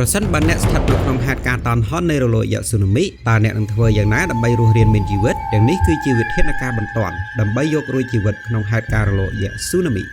ប្រសិនបើអ្នកស្ថិតនៅក្នុងហេតុការណ៍តន់ហន់នៃរលកយក្សស៊ូណាមីតើអ្នកនឹងធ្វើយ៉ាងណាដើម្បីរស់រានមានជីវិតទាំងនេះគឺជាវិធានការបន្ទាន់ដើម្បីយករួចជីវិតក្នុងហេតុការណ៍រលកយក្សស៊ូណាមី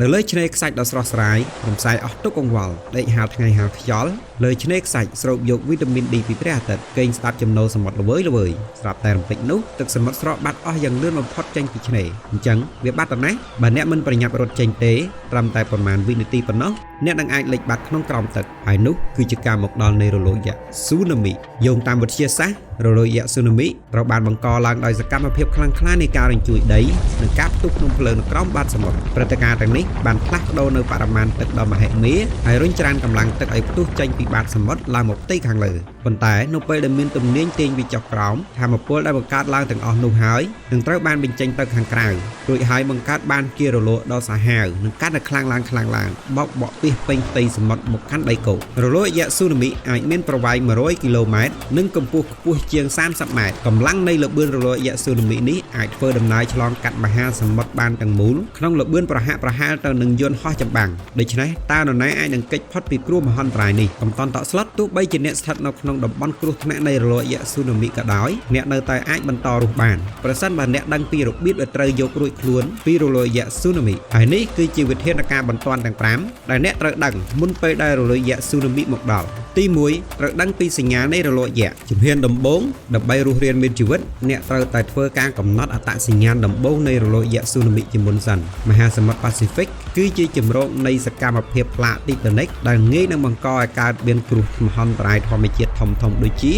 នៅលើឆ្នេរខ្សាច់ដ៏ស្រស់ស្រាយរំសាយអស់ទុក្ខកង្វល់ដេកហាលថ្ងៃហាលខ្យល់លើឆ្នេរខ្សាច់ស្រូបយកវីតាមីន D ពីព្រះអាទិត្យគេងស្ដាប់ចំណូលសមុទ្រល្វើយល្វើយស្រាប់តែរំពេចនោះទឹកសមុទ្រស្រកបាត់អស់យ៉ាងលឿនបំផុតចេញពីឆ្នេរអញ្ចឹងវាបាត់ទៅណាស់បើអ្នកមិនប្រញាប់រត់ចេញទេត្រឹមតែប្រមាណវិនាទីប៉ុណ្ណោះអ្នកនឹងអាចលិចបាត់ក្នុងក្រោមទឹកហើយនោះគឺជាការមកដល់នៃរលកយក្សស៊ូណាមីយោងតាមវិទ្យាសាស្ត្ររលកយក្សស៊ូណាមីត្រូវបានបង្កឡើងដោយសកម្មភាពខ្លាំងក្លានៃការរញ្ជួយដីនិងការផ្ទុះភ្នំភ្លើងនៅក្រោមបាតសមុទ្រព្រឹត្តិការណ៍ទាំងនេះបានផ្លាស់ប្ដូរនៅបរិមាណទឹកដ៏មហិមាហើយរុញច្រានកម្លាំងទឹកឲ្យផ្ទុះចេញពីបាតសមុទ្រឡើងមកផ្ទៃខាងលើប៉ុន្តែនៅពេលដែលមានទំនាញទាញវាចុះក្រោមថាមពលដែលបង្កើតឡើងទាំងអស់នោះហើយនឹងត្រូវបានបញ្ចេញទៅខាងក្រៅរួចហើយបង្កើតបានជារលកដ៏សាហាវនិងកាន់តែខ្លាំងឡើងខ្លាំងឡើងបោកបក់ពាសពេញផ្ទៃសមុទ្រមកកាន់ដីគោករលកយក្សស៊ូណាមីអាចមានប្រវែង100គីឡូម៉ែត្រនិងកម្ពស់ខ្ពស់ជាង30ម៉ែត្រកម្លាំងនៃល្បឿនរលកយក្សស៊ូណាមីនេះអាចធ្វើដំណើរឆ្លងកាត់មហាសមុទ្របានទាំងមូលក្នុងល្បឿនប្រហាក់ប្រហែលទៅនឹងយន្តហោះចម្បាំងដូច្នេះតើនរណាអាចនឹងគេចផុតពីគ្រោះមហន្តរាយនេះកំតន់តក់ស្លុតទោះបីជាអ្នកស្ថិតនៅក្នុងតំបន់គ្រោះថ្នាក់នៃរលកយក្សស៊ូណាមីក៏ដោយអ្នកនៅតែអាចបន្តរស់បានប្រសិនបើអ្នកដឹងពីរបៀបដែលត្រូវយករួចខ្លួនពីរលកយក្សស៊ូណាមីហើយនេះគឺជាវិធានការបន្ទាន់ទាំង5ដែលអ្នកត្រូវដឹងមុនពេលដែលរលកយក្សស៊ូណាមីមកដល់ទី1ត្រូវដឹងពីសញ្ញានៃរលកយក្សជំហានដំបូងដើម្បីរស់រានមានជីវិតអ្នកត្រូវតែធ្វើការកំណត់អត្តសញ្ញាណដំបូងនៃរលកយក្សស៊ូណាមីជាមុនសិនមហាសមុទ្រប៉ាស៊ីហ្វិកគឺជាជម្រកនៃសកម្មភាពផ្លាកទីតានិកដែលងាយនឹងបង្កឲ្យកើតមានគ្រោះមហន្តរាយធម្មជាតិធំៗដូចជា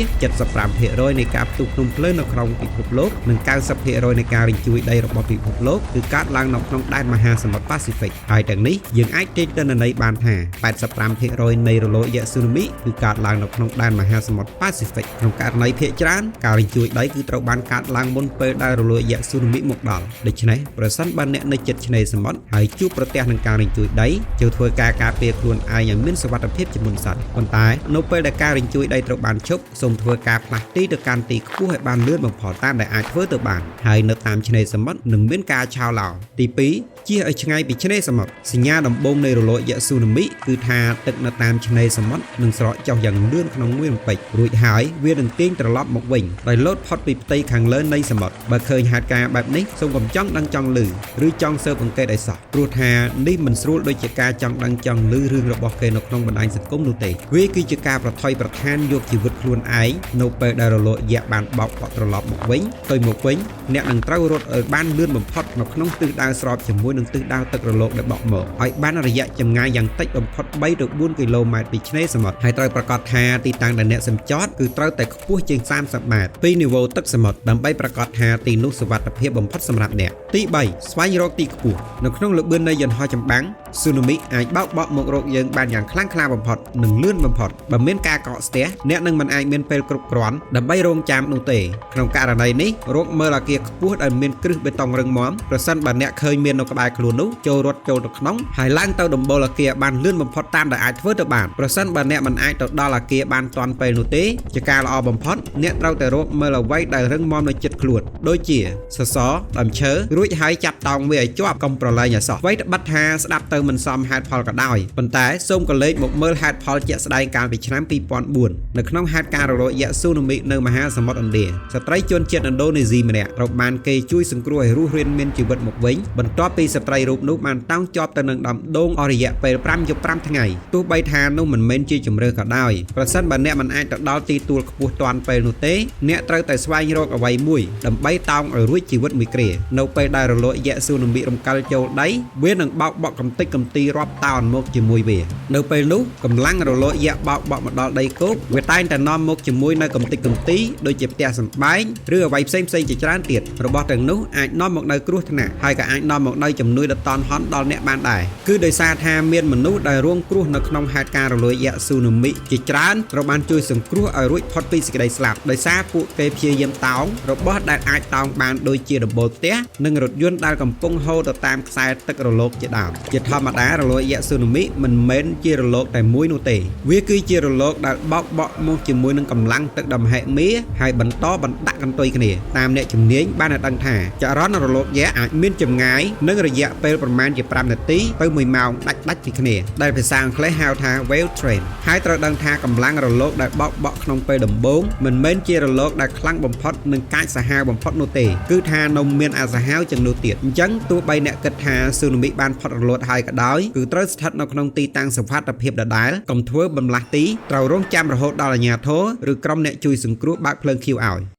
75%នៃការផ្ទុះភ្នំភ្លើងនៅក្នុងពិភពលោកនិង90%នៃការរញ្ជួយដីរបស់ពិភពលោកគឺកើតឡើងនៅក្នុងដែនមហាសមុទ្រប៉ាស៊ីហ្វិកហើយទាំងនេះយើងអាចទាញទិន្នន័យបានថា85%នៃរលកយក្សស៊ូណាមីគឺកើតឡើងនៅក្នុងដែនមហាសមុទ្រប៉ាស៊ីហ្វិកក្នុងករណីភាគច្រើនការរញ្ជួយដីគឺត្រូវបានកើតឡើងមុនពេលដែលរលកយក្សស៊ូណាមីមកដល់ដូច្នេះប្រសិនបើអ្នកនៅជិតឆ្នេរសមុទ្រហើយជួបប្រទះនឹងការរញ្ជួយដីចូលធ្វើការការពារខ្លួនឯងឲ្យមានសុវត្ថិភាពជាមុនសិនប៉ុន្តែនៅពេលដែលការរញ្ជួយដីត្រូវបានឈប់សូមធ្វើការផ្លាស់ទីទៅកាន់ទីខ្ពស់ឲ្យបានលឿនបំផុតតាមដែលអាចធ្វើទៅបានហើយនៅតាមឆ្នេរសមុទ្រនឹងមានការឆោឡោទី2ជៀសឲ្យឆ្ងាយពីឆ្នេរសមុទ្រសញ្ញាដំបូងនៃរលកយក្សស៊ូណាមីគឺថាទឹកនៅតាមឆ្នេរសមុទ្រនឹងស្រកចុះយ៉ាងលឿនក្នុងមួយរំពេចរួចហើយវានឹងទាញត្រឡប់មកវិញដោយលោតផុតពីផ្ទៃខាងលើនៃសមុទ្របើឃើញហេតុការណ៍បែបនេះសូមកុំចង់ដឹងចង់ឮឬចង់ស៊ើបអង្កេតឲ្យសោះព្រោះថានេះមិនស្រួលដូចជាការចង់ដឹងចង់ឮរឿងរបស់គេនៅក្នុងបណ្ដាញសង្គមនោះទេវាគឺជាការប្រថុយប្រថានយកជីវិតខ្លួនឯងនៅពេលដែលរលកយក្សបានបោកបក់ត្រឡប់មកវិញទៅមកវិញអ្នកនឹងត្រូវរត់ឲ្យបានលឿនបំផុតនៅក្នុងទិសដៅស្របជាមួយនឹងទិសដៅទឹករលកដែលបក់មកឲ្យបានរយៈចម្ងាយយ៉ាងតិចបំផុត3ទៅ4គីឡូម៉ែត្រពីឆ្នេរសមុទ្រហើយត្រូវប្រាកដថាទីតាំងដែលអ្នកសំចតគឺត្រូវតែខ្ពស់ជាង30ម៉ែត្រពីនីវ៉ូទឹកសមុទ្រដើម្បីប្រាកដថាទីនោះសុវត្ថិភាពបំផុតសម្រាប់អ្នកទី3ស្វែងរកទីខ្ពស់នៅក្នុងល្បឿននៃយន្តហោះចម្បាំងស៊ូណាមីអាចបោកបក់មករកយើងបានយ៉ាងខ្លាំងក្លាបំផុតនិងលឿនបំផុតបើមានការកកស្ទះអ្នកនឹងមិនអាចមានពេលគ្រប់គ្រាន់ដើម្បីរងចាំនោះទេក្នុងករណីនេះរកមើលអគារខ្ពស់ដែលមានគ្រឹះបេតុងរឹងមាំប្រសិនបើអ្នកឃើញមាននៅក្បែរខ្លួននោះចូលរត់ចូលទៅក្នុងហើយឡើងទៅដំបូលអគារបានលឿនបំផុតតាមដែលអាចធ្វើទៅបានប្រសិនបើអ្នកមិនអាចទៅដល់អគារបានទាន់ពេលនោះទេជាការល្អបំផុតអ្នកត្រូវតែរកមើលអ្វីដែលរឹងមាំនៅជិតខ្លួនដូចជាសសរដើមឈើរួចហើយចាប់តោងវាឲ្យជាប់កុំប្រឡែងឲ្យសោះអ្វីត្បិតថាស្ដាប់ទៅមិនសមហេតុផលក៏ដោយប៉ុន្តែសូមកលេចមកមើលហេតុផលជាក់ស្ដែងកាលពីឆ្នាំ2004នៅក្នុងហេតុការណ៍រលកយក្សស៊ូណាមីនៅមហាសមុទ្រឥណ្ឌាស្ត្រីជនជាតិឥណ្ឌូនេស៊ីម្នាក់ត្រូវបានគេជួយសង្គ្រោះឲ្យរស់រានមានជីវិតមកវិញបន្ទាប់ពីស្ត្រីរូបនោះបានតោងជាប់ទៅនឹងដើមដូងអស់រយៈពេល5យប់5ថ្ងៃទោះបីថានោះមិនមែនជាជម្រើសក៏ដោយប្រសិនបើអ្នកមិនអាចទៅដល់ទីទួលខ្ពស់ទាន់ពេលនោះទេអ្នកត្រូវតែស្វែងរកអ្វីមួយដើម្បីតោងឲ្យរួចជីវិតមួយគ្រានៅពេលដែលរលកយក្សស៊ូណាមីរំកិលចូលដីវានឹងបោកបក់កំទេចកំទីរាប់តោនមកជាមួយវានៅពេលនោះកម្លាំងរលកយក្សបោកបក់មកដល់ដីគោកវាតែងតែនាំមកជាមួយនៅកំទេចកំទីដូចជាផ្ទះសម្បែងឬអ្វីផ្សេងៗជាច្រើនទៀតរបស់ទាំងនោះអាចនាំមកនូវគ្រោះថ្នាក់ហើយក៏អាចនាំមកនូវជំនួយដ៏តន់ហន់ដល់អ្នកបានដែរគឺដោយសារថាមានមនុស្សដែលរងគ្រោះនៅក្នុងហេតុការណ៍រលកយក្សស៊ូណាមីជាច្រើនត្រូវបានជួយសង្គ្រោះឲ្យរួចផុតពីសេចក្តីស្លាប់ ស្លាប់ដោយសារពួកគេព្យាយាមតោងរបស់ដែលអាចតោងបានដូចជាដំបូលផ្ទះនិងរថយន្តដែលកំពុងហូរទៅតាមខ្សែទឹករលកជាដើមជាធម្មតារលកយក្សស៊ូណាមិមិនមែនជារលកតែមួយនោះទេវាគឺជារលកដែលបោកបក់មកជាមួយនឹងកម្លាំងទឹកដ៏មហិមាហើយបន្តបណ្ដាក់កន្ទុយគ្នាតាមអ្នកជំនាញបានឲ្យដឹងថាចរន្តរលកយក្សអាចមានចម្ងាយនិងរយៈពេលប្រមាណជា5នាទីទៅ1ម៉ោងដាច់ដាច់ពីគ្នាដែលភាសាអង់គ្លេសហៅថា wave train ហើយត្រូវដឹងថាកម្លាំងរលកដែលបោកបក់ក្នុងពេលដំបូងមិនមែនជារលកដែលខ្លាំងបំផុតនិងកាចសាហាវបំផុតនោះទេគឺថានៅមានអាសាហាវជាងនោះទៀតអញ្ចឹងទោះបីអ្នកគិតថាស៊ូណាមិបានផុតរលត់ហើយក៏ដោយគឺត្រូវស្ថិតនៅក្នុងទីតាំងសុវត្ថិភាពដដែលកុំធ្វើបន្លាស់ទីត្រូវរងចាំរហូតដល់អាជ្ញាធរឬក្រុមអ្នកជួយសង្គ្រោះបើកភ្លើងខៀវឲ្យ។